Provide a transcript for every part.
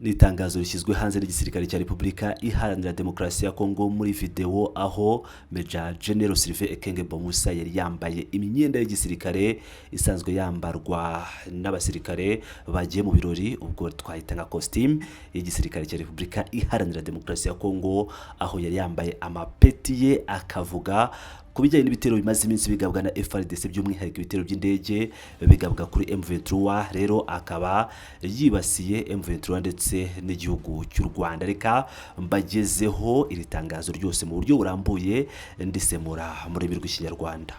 Ni itangazo rishyizwe hanze n'igisirikare cya Repubulika Iharanira Demokarasi ya Kongo muri videwo, aho Major General Sylvain Ekenge Bomusa yari yambaye imyenda y'igisirikare isanzwe yambarwa n'abasirikare bagiye mu birori, ubwo twahita nka costume y'igisirikare cya Repubulika Iharanira Demokarasi ya Kongo, aho yari yambaye amapeti ye, akavuga ku bijyanye n'ibitero bimaze iminsi bigabwa na FARDC, by'umwihariko ibitero by'indege bigabwa kuri M23. Rero akaba yibasiye M23 ndetse n'igihugu cy'u Rwanda. Reka mbagezeho iri tangazo ryose mu buryo burambuye, ndisemura mu rurimi rw'Ikinyarwanda.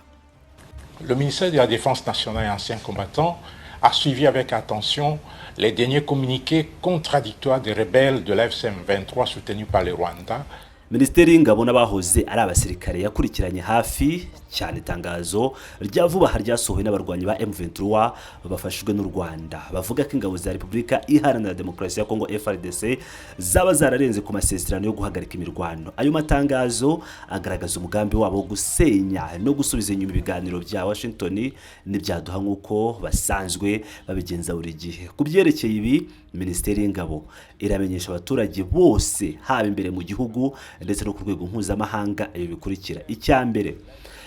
Le ministère de la Défense nationale et anciens combattants a suivi avec attention les derniers communiqués contradictoires des rebelles de l'AFC M23 soutenus par le Rwanda. Minisiteri y'Ingabo n'abahoze ari abasirikare yakurikiranye hafi cyane itangazo rya vuba aha ryasohowe n'abarwanyi ba M23 bafashijwe n'u Rwanda, bavuga ko ingabo za Repubulika Iharanira Demokarasi ya Kongo, FARDC, zaba zararenze ku masezerano yo guhagarika imirwano. Ayo matangazo agaragaza umugambi wabo wo gusenya no gusubiza inyuma ibiganiro bya Washington n'ibya Doha, nk'uko basanzwe babigenza buri gihe. Ku byerekeye ibi, Minisiteri y'Ingabo iramenyesha abaturage bose, haba imbere mu gihugu ndetse no ku rwego mpuzamahanga, ibi bikurikira: Icya mbere,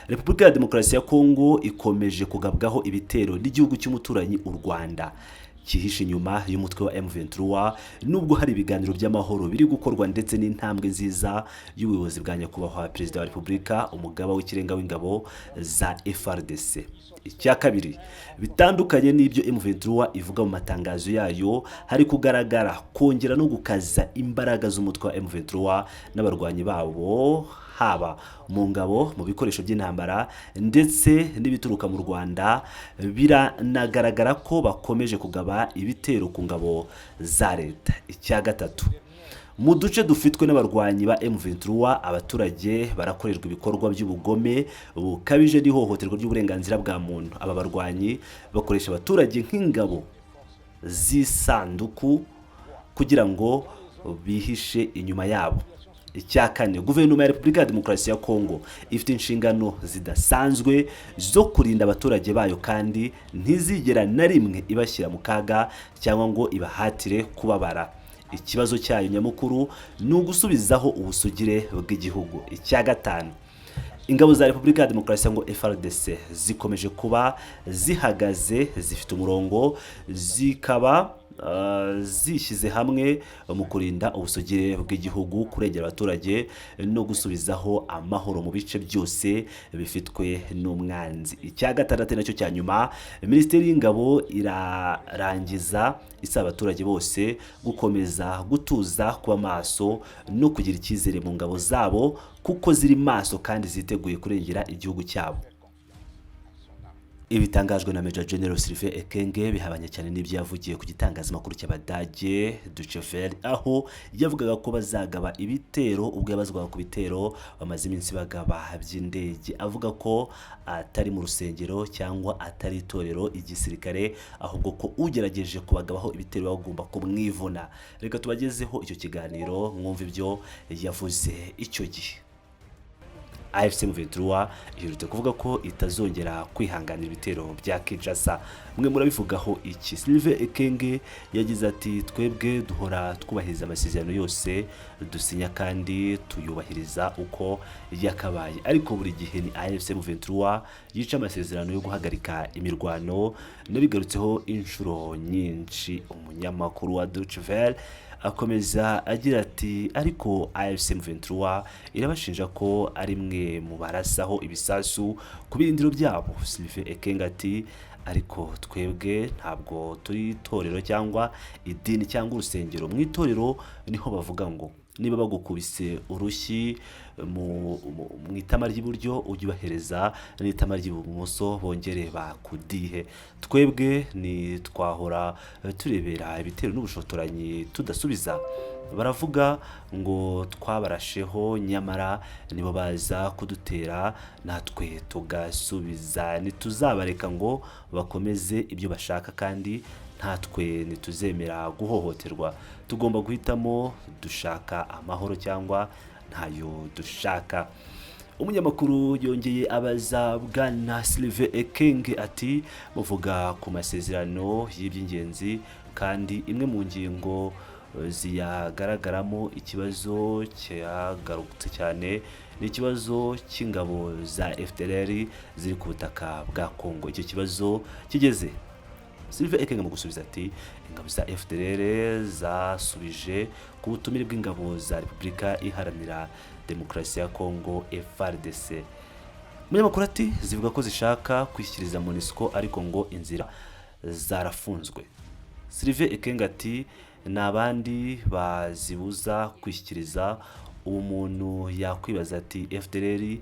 Repubulika ya Demokarasi ya Kongo ikomeje kugabwaho ibitero n'igihugu cy'umuturanyi u Rwanda, cyihishe inyuma y'umutwe wa M23, nubwo hari ibiganiro by'amahoro biri gukorwa ndetse n'intambwe nziza y'ubuyobozi bwa Nyakubahwa Perezida wa Repubulika, Umugaba w'Ikirenga w'Ingabo za FARDC. Icya kabiri, bitandukanye n'ibyo M23 ivuga mu matangazo yayo, hari kugaragara kongera no gukaza imbaraga z'umutwe wa M23 n'abarwanyi babo, haba mu ngabo, mu bikoresho by'intambara ndetse n'ibituruka mu Rwanda. Biranagaragara ko bakomeje kugaba ibitero ku ngabo za leta. Icya gatatu, mu duce dufitwe n'abarwanyi ba M23, abaturage barakorerwa ibikorwa by'ubugome bukabije n'ihohoterwa ry'uburenganzira bwa muntu. Aba barwanyi bakoresha abaturage nk'ingabo z'isanduku kugira ngo bihishe inyuma yabo. Icya kane, Guverinoma ya Repubulika ya Demokarasi ya Kongo ifite inshingano zidasanzwe zo kurinda abaturage bayo, kandi ntizigera na rimwe ibashyira mu kaga cyangwa ngo ibahatire kubabara. Ikibazo cyayo nyamukuru ni ugusubizaho ubusugire bw'igihugu. Icya gatanu, ingabo za Repubulika ya Demokarasi ya Kongo, FARDC, zikomeje kuba zihagaze, zifite umurongo, zikaba zishyize hamwe mu kurinda ubusugire bw'igihugu, kurengera abaturage no gusubizaho amahoro mu bice byose bifitwe n'umwanzi. Icya gatandatu, nacyo cya nyuma, Minisiteri y'Ingabo irarangiza isaba abaturage bose gukomeza gutuza, kuba maso no kugira icyizere mu ngabo zabo, kuko ziri maso kandi ziteguye kurengera igihugu cyabo. Ibitangajwe na Major General Sylvain Ekenge bihabanye cyane n'ibyo yavugiye ku gitangazamakuru cy'Abadage Deutsche Welle, aho yavugaga ko bazagaba ibitero ubwo yabazwaga ku bitero bamaze iminsi bagaba by'indege, avuga ko atari mu rusengero cyangwa atari itorero igisirikare, ahubwo ko ugerageje kubagabaho ibitero bagomba kumwivuna. Reka tubagezeho icyo kiganiro mwumve ibyo yavuze icyo gihe. AFC M23 iherutse kuvuga ko itazongera kwihanganira ibitero bya Kinshasa. Mwe murabivugaho iki? Sylvain Ekenge yagize ati: "Twebwe duhora twubahiriza amasezerano yose dusinya kandi tuyubahiriza uko yakabaye, ariko buri gihe ni AFC M23 yica amasezerano yo guhagarika imirwano. Nabigarutseho inshuro nyinshi." Umunyamakuru wa Deutsche Welle akomeza agira ati: "Ariko AFC M23 irabashinja ko ari mwe mu barasaho ibisasu ku birindiro byabo." Sylvain Ekenge ati: "Ariko twebwe ntabwo turi itorero cyangwa idini cyangwa urusengero. Mu itorero niho bavuga ngo niba bagukubise urushyi mu itama ry'iburyo, ujye ubahereza n'itama ry'ibumoso bongere bakudihe. Twebwe ntitwahora turebera ibitero n'ubushotoranyi tudasubiza. Baravuga ngo twabarasheho, nyamara nibo baza kudutera natwe tugasubiza. Ntituzabareka ngo bakomeze ibyo bashaka, kandi natwe ntituzemera guhohoterwa. Tugomba guhitamo: dushaka amahoro cyangwa ntayo dushaka." Umunyamakuru yongeye abaza Bwana Sylvain Ekenge ati: "Muvuga ku masezerano y'iby'ingenzi, kandi imwe mu ngingo ziyagaragaramo. Ikibazo cyagarutse cyane ni ikibazo cy'ingabo za FDLR ziri ku butaka bwa Kongo. Icyo kibazo kigeze, Sylvain Ekenge mu gusubiza ati: "Ingabo za FDLR zasubije ku butumire bw'ingabo za Repubulika Iharanira Demokarasi ya Kongo, FARDC." Umunyamakuru ati: "Zivuga ko zishaka kwishyikiriza MONUSCO, ariko ngo inzira zarafunzwe." Sylvain Ekenge ati: "Ni abandi bazibuza kwishyikiriza." Ubu muntu yakwibaza ati: "FDLR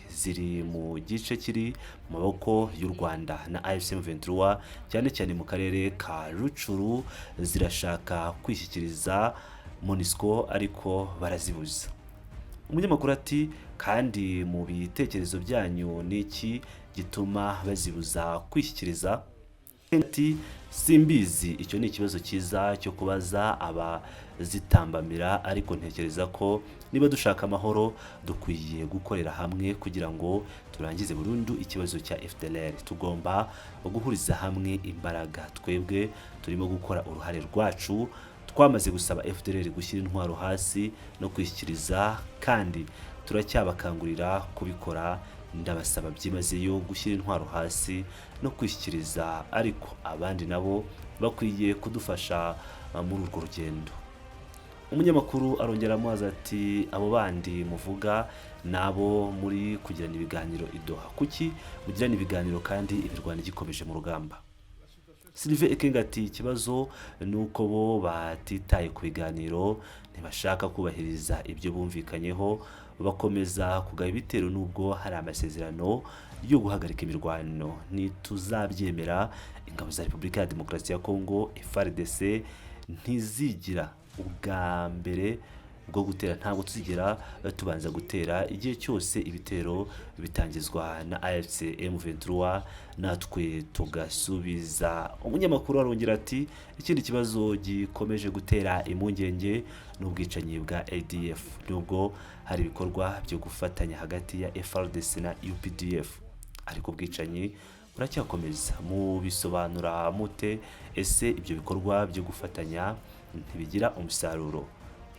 ziri mu gice kiri mu maboko y'u Rwanda na AFC M23, cyane cyane mu karere ka Rutshuru, zirashaka kwishyikiriza MONUSCO ariko barazibuza." Umunyamakuru ati: "Kandi mu bitekerezo byanyu ni iki gituma bazibuza kwishyikiriza?" Ati: "Simbizi, icyo ni ikibazo cyiza cyo kubaza abazitambamira, ariko ntekereza ko niba dushaka amahoro dukwiye gukorera hamwe kugira ngo turangize burundu ikibazo cya FDLR. Tugomba guhuriza hamwe imbaraga. Twebwe turimo gukora uruhare rwacu, twamaze gusaba FDLR gushyira intwaro hasi no kwishyikiriza, kandi turacyabakangurira kubikora. Ndabasaba byimazeyo gushyira intwaro hasi no kwishyikiriza, ariko abandi nabo bakwiye kudufasha muri urwo rugendo." Umunyamakuru arongera amubaza ati: "Abo bandi muvuga ni abo muri kugirana ibiganiro i Doha. Kuki mugirana ibiganiro kandi imirwano igikomeje mu rugamba?" Sylvain Ekenge ati: "Ikibazo ni uko bo batitaye ku biganiro, ntibashaka kubahiriza ibyo bumvikanyeho, bakomeza kugaba ibitero nubwo hari amasezerano yo guhagarika imirwano. Ntituzabyemera. Ingabo za Repubulika ya Demokarasi ya Kongo, FARDC, ntizigira ubwa mbere bwo gutera, ntabwo tuzigera tubanza gutera. Igihe cyose ibitero bitangizwa na AFC M23, natwe tugasubiza." Umunyamakuru arongera ati: "Ikindi kibazo gikomeje gutera impungenge ni ubwicanyi bwa ADF, nubwo hari ibikorwa byo gufatanya hagati ya FARDC na UPDF, ariko ubwicanyi buracyakomeza. Mubisobanura mute? Ese ibyo bikorwa byo gufatanya ntibigira umusaruro?"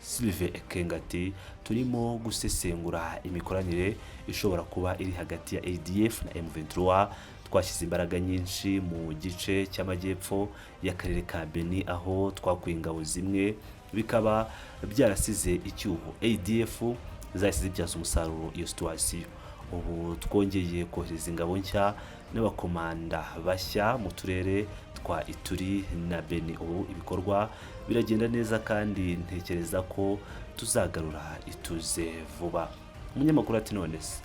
Sylvain Ekenge ati: "Turimo gusesengura imikoranire ishobora kuba iri hagati ya ADF na M23. Twashyize imbaraga nyinshi mu gice cy'amajyepfo y'akarere ka Beni, aho twakuye ingabo zimwe, bikaba byarasize icyuho. ADF zahise zibyaza umusaruro iyo situation. Ubu twongeye kohereza ingabo nshya n'abakomanda bashya mu turere twa Ituri na Beni. Ubu ibikorwa biragenda neza kandi ntekereza ko tuzagarura ituze vuba." Umunyamakuru ati: "None se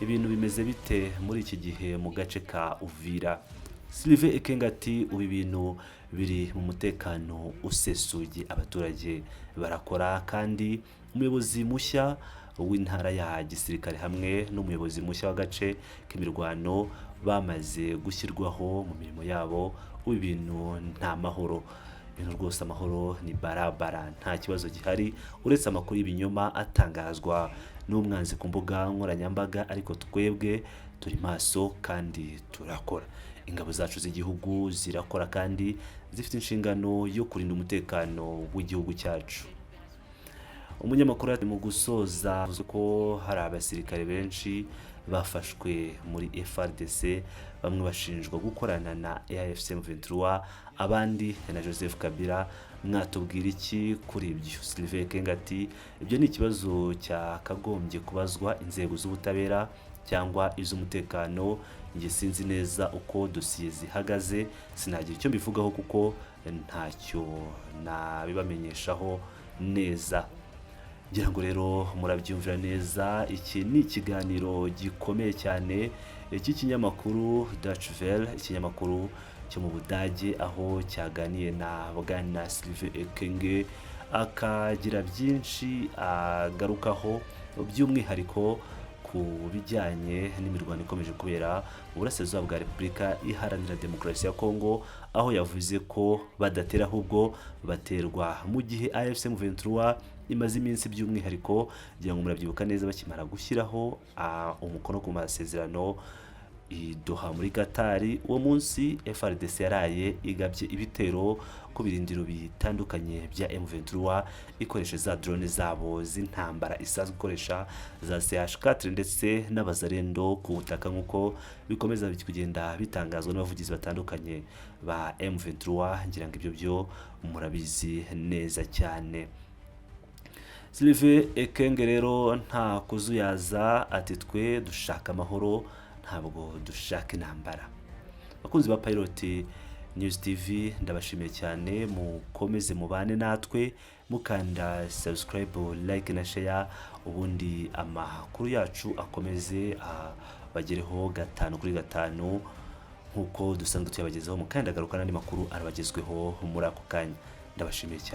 ibintu bimeze bite muri iki gihe mu gace ka Uvira?" Sylvain Ekenge ati: "Ubu ibintu biri mu mutekano usesuye, abaturage barakora, kandi umuyobozi mushya w'intara ya gisirikare hamwe n'umuyobozi mushya w'agace k'imirwano bamaze gushyirwaho mu mirimo yabo. Ubu ibintu nta mahoro, ibintu rwose amahoro ni barabara, nta kibazo gihari uretse amakuru y'ibinyoma atangazwa n'umwanzi ku mbuga nkoranyambaga, ariko twebwe turi maso kandi turakora. Ingabo zacu z'igihugu zirakora kandi zifite inshingano yo kurinda umutekano w'igihugu cyacu." Umunyamakuru ati: "Mu gusoza, avuze ko hari abasirikare benshi bafashwe muri FARDC, bamwe bashinjwa gukorana na AFC M23, abandi na Joseph Kabila. Mwatubwira iki kuri ibyo?" Sylvain Ekenge ati: "Ibyo ni ikibazo cyakagombye kubazwa inzego z'ubutabera cyangwa iz'umutekano. Njye sinzi neza uko dosiye zihagaze, sinagira icyo mbivugaho kuko ntacyo nabibamenyeshaho neza." Ngira ngo rero murabyumvira neza, iki ni ikiganiro gikomeye cyane cy'ikinyamakuru Deutsche Welle, ikinyamakuru cyo mu Budage, aho cyaganiye na Bwana Sylvain Ekenge, akagira byinshi agarukaho, by'umwihariko ku bijyanye n'imirwano ikomeje kubera mu burasirazuba bwa Repubulika Iharanira Demokarasi ya Kongo, aho yavuze ko badatera ahubwo baterwa, mu gihe AFC M23 imaze iminsi, by'umwihariko ngira ngo murabyibuka neza, bakimara gushyiraho umukono ku masezerano. I Doha muri Katari uwo munsi, FARDC yaraye igabye ibitero ku birindiro bitandukanye bya M23, ikoresha za drone zabo z'intambara isanzwe ikoresha za CH4 ndetse n'abazarendo ku butaka, nk'uko bikomeza kugenda bitangazwa n'abavugizi batandukanye ba M23. Ngira ngo ibyo byo murabizi neza cyane. Sylvain Ekenge rero nta kuzuyaza, ati: "Twe dushaka amahoro, ntabwo dushaka intambara." Bakunzi ba Pilot News TV, ndabashimiye cyane. Mukomeze mubane natwe mukanda subscribe, like na share, ubundi amakuru yacu akomeze abagereho gatanu kuri gatanu nk'uko dusanzwe tuyabagezaho. Mukanda agaruka n'andi makuru arabagezweho muri ako kanya. Ndabashimiye cyane.